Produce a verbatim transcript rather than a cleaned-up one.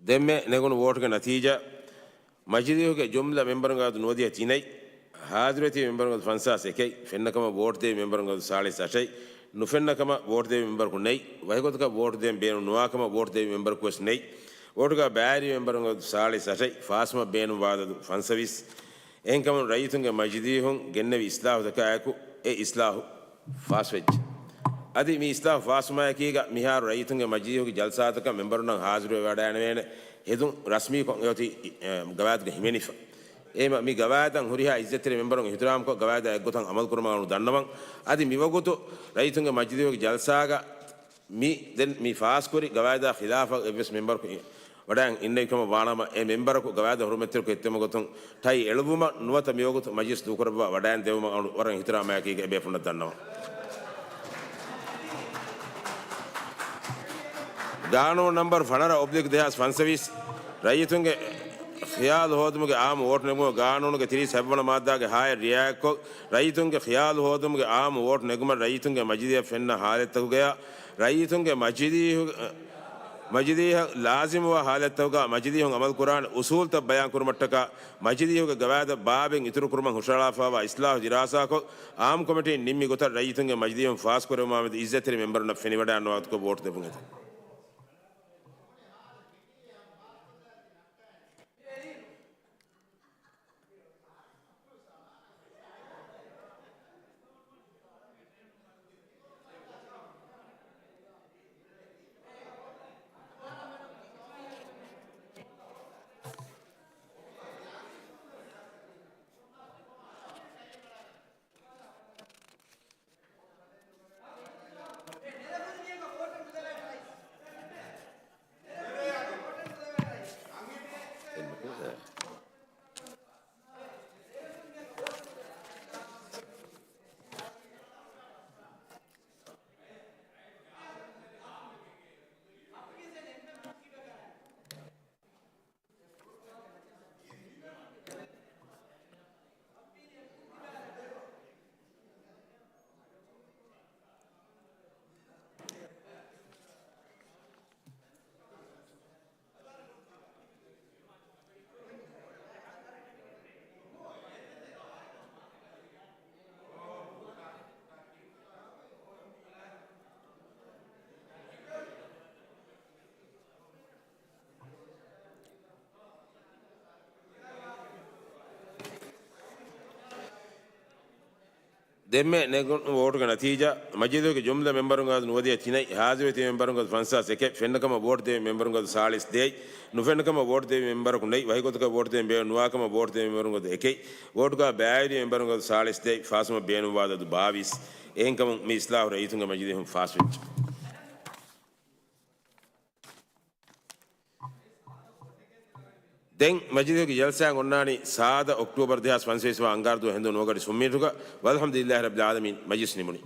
ދެންމެ ނެގުނު ވޯޓުގެ ނަތީޖާ، މަޖިލީހުގެ ޖުމްލަ މެމްބަރުންގެ އަދަދު ނުވަދިހަ ތިނެއް، ހާޒިރުވެތި މެމްބަރުންގެ އަދަދު ފަންސާސް އެކެއް، ފެންނަކަމަށް ވޯޓު ދެވި މެމްބަރުންގެ އަދަދު ސާޅީސް އަށެއް، ނުފެންނަކަމަށް ވޯޓު ދެވި މެމްބަރަކު ނެތް، ވަކިގޮތަކަށް ވޯޓު ދޭން ބޭނުން ނުވާކަމަށް ވޯޓު ދެވި މެމްބަރަކު ވެސް ނެތް، ވޯޓުގަ ބައިވެރި މެމްބަރުންގެ އަދަދު ސާޅީސް އަށެއް، ފާސްވުމަށް ބޭނުންވާ އަދަދު ފަންސަވީސް. އެހެންކަމުން ރައްޔިތުންގެ މަޖިލީހުން ގެންނެވި އިސްލާހުތަކާއެކު އެ އިސްލާހު ފާސްވެއްޖެ. އަދި މި އިސްލާހު ފާސްވުމާއެކީގަ މިހާރު ރައްޔިތުންގެ މަޖިލީހުގެ ޖަލްސާތަކަށް މެމްބަރުންނަށް ހާޒިރުވެ ވަޑައިނެވޭނެ ހެދުން ރަސްމީކޮށް އެއޮތީ، އެ، ގަވާއިދުގަ ހިމެނިފަ. އެހެންވީމަ މި ގަވާއިދަށް ހުރިހާ އިއްޒަތްތެރި މެމްބަރުން އިޙްތިރާމްކޮށް ގަވާއިދާ އެއްގޮތަށް އަމަލުކުރުމަށް އަޅު ދަންނަވަން. އަދި މިވަގުތު ރައްޔިތުންގެ މަޖިލީހުގެ ޖަލްސާގަ މި ދެން މި ފާސްކުރި ގަވާއިދާ ޚިލާފަށް އެއްވެސް މެމްބަރަކު ވަޑައި އިންނެވި ކަމަށް ވާނަމަ، އެ މެމްބަރަކު ގަވާއިދަށް ހުރުމަތްތެރިކޮށް އެއްތަންމެ ގޮތުން ޓައި އެޅުއްވުމަށް ނުވަތަ މިވަގުތު މަޖިލިސް ދޫކުރައްވާ ވަޑައިން ދެވުމަށް އަޅު ވަރަށް އިޙްތިރާމާއެކީގަ އެބޭފުޅުންނަށް ދަންނަވަން. ގާނޫނު ނަމްބަރު ފަނަރަ އޮބްލިކް ދެހާސް ފަންސަވީސް، ރައްޔިތުންގެ ޚިޔާލު ހޯދުމުގެ އާއްމު ވޯޓު ނެގުމަށް ގާނޫނުގެ ތިރީސް ހަތްވަނަ މާއްދާގެ ހާއެއް ރިޢާޔަތްކޮށް، ރައްޔިތުންގެ ޚިޔާލު ހޯދުމުގެ އާއްމު ވޯޓު ނެގުމަށް ރައްޔިތުންގެ މަޖިލީހަށް ފެންނަ ހާލަތްތަކުގަޔާ، ރައްޔިތުންގެ މަޖިލީހު، މަޖިލީހަށް ލާޒިމުވާ ހާލަތްތަކުގަ މަޖިލީހުން އަމަލުކުރާނެ އުސޫލުތައް ބަޔާންކުރުމަށްޓަކާ، މަޖިލީހުގެ ގަވާއިދަށް ބާބެއް އިތުރުކުރުމަށް ހުށަހަޅާފައިވާ އިސްލާހު ދިރާސާކޮށް، އާއްމު ކޮމިޓީން ނިންމި ގޮތަށް ރައްޔިތުންގެ މަޖިލީހުން ފާސްކުރެވުމާމެދު އިއްޒަތްތެރި މެމްބަރުންނަށް ފެނިވަޑައިގަންނަވާ ގޮތަކަށް ވޯޓު ދެއްވުން އެދެން. ދެންމެ ނެގުނު ވޯޓުގެ ނަތީޖާ، މަޖިލީހުގެ ޖުމްލަ މެމްބަރުންގެ އަދަދު ނުވަދިހަ ތިނެއް، ހާޒިރުވެތި މެމްބަރުންގެ އަދަދު ފަންސާސް އެކެއް، ފެންނަކަމަށް ވޯޓު ދެވި މެމްބަރުންގެ އަދަދު ސާޅީސް ދެއް، ނުފެންނަކަމަށް ވޯޓު ދެވި މެމްބަރަކު ނެތް، ވަކިގޮތަކަށް ވޯޓު ދޭން ބޭނުން ނުވާކަމަށް ވޯޓު ދެވި މެމްބަރުންގެ އަދަދު އެކެއް، ވޯޓުގަ ބައިވެރި މެމްބަރުންގެ އަދަދު ސާޅީސް ދެއް، ފާސްވުމަށް ބޭނުންވާ އަދަދު ބާވީސް. އެހެންކަމުން މި އިސްލާހު ރައްޔިތުންގެ މަޖިލީހުން ފާސްވެއްޖެ. ދެން މަޖިލީހުގެ ޖަލްސާއިން އޮންނާނީ ސާދަ އޮކްޓޫބަރު ދެހާސް ފަންސަވީސް ވާ އަންގާރަ ދުވަހު ހިނދު ނުވަ ގަޑި ސުންމިނިޓުގަ. ވަލްޙަމްދުލިއްލާހި ރައްބިލް ޢާލަމީން. މަޖިލިސް ނިމުނީ.